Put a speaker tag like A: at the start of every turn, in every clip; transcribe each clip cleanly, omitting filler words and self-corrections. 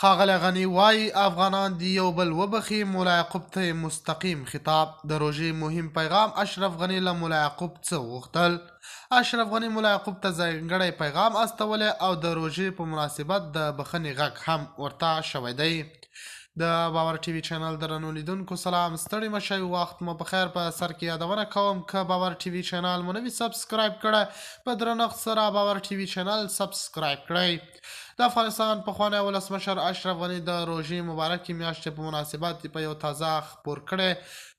A: ښاغلی غني وايي، افغانان دې یو بل وبخښي، ملا یعقوب ته یې مستقیم خطاب. د روژې مهم پیغام، اشرف غني له ملا یعقوب څه وغوښتل؟ اشرف غني ملا یعقوب ته ځانګړی پیغام استولی او د روژې په مناسبت د بخښنې غږ هم ورته شوی دی. د باور ټي وي چینل درنو لیدونکو سلام، ستړي مه شئ، وخت مو په خیر. په سر کې یادونه کوم، که باور ټي وي چینل مو نه وي سبسکرایب کړی، په درنښت سره باور ټي وي چینل سبسکرایب کړئ. د افغانستان پخوانی ولسمشر اشرف غني د روژې مبارکې میاشتې په مناسبت په یو تازه خپور کړی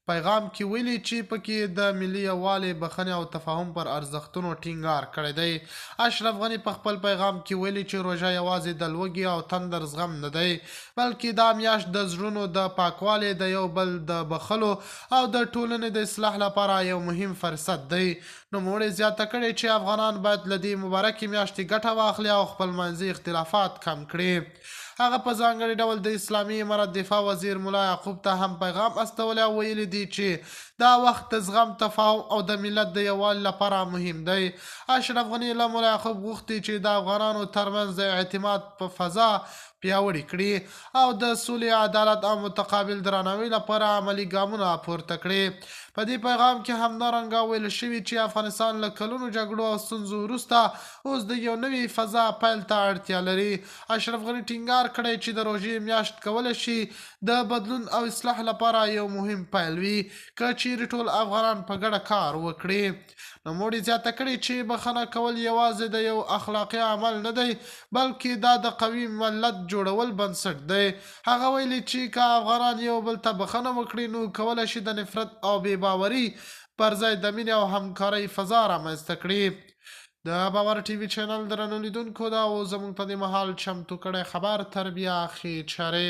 A: پیغام کې ویلي چې پکې د ملي یووالي، بخښنې او تفاهم پر ارزښتونو ټینګار کړی دی. اشرف غني په خپل پیغام کې ویلي چې روژه یوازې د لوږې او تندر زغم نه دی، بلکې دا میاشت د زړونو د پاکوالي، د یو بل د بخښلو او د ټولنې د اصلاح لپاره یو مهم فرصت دی. نوموړي زیاته کړې چې افغانان باید له دې مبارکې میاشتې ګټه واخلي او خپلمنځي اختلافات کم کړي. هغه په ځانګړي ډول د اسلامي امارت دفاع وزیر ملا یعقوب ته هم پیغام استولی او ویلي دي چې دا وخت د زغم، تفاهم او د ملت د یووالي لپاره مهم دی. اشرف غني له ملا یعقوب غوښتي چې د افغانانو ترمنځ د اعتماد په فضا پیاوړې کړي او د سولې، عدالت او متقابل درناوي لپاره عملي ګامونه پورته کړي. په دې پیغام کې همدارنګه ویل شوي چې افغانستان له کلونو جګړو او ستونزو وروسته اوس د یو نوي فضا پیل ته اړتیا لري. اشرف غني ټینګار کړی چې د روژې میاشت کولی شي د بدلون او اصلاح لپاره یو مهم پیل وي، که چیرې ټول افغانان په ګډه کار وکړي. نوموړي زیاته کړې چې بخښنه کول یوازې د یو اخلاقي عمل نه دی، بلکې دا د قوي ملت جوړول بنسټ دی. هغه ویلي چې که افغانان یو بل ته بخښنه وکړي، نو کولی شي د نفرت او بې باوري پر ځای د مینې او همکارۍ فضا رامنځته کړي. د باور ټي وي چینل درنو لیدونکو، دا و زموږ په دې مهال چمتو کړی خبر. تر بیا، ښې چارې.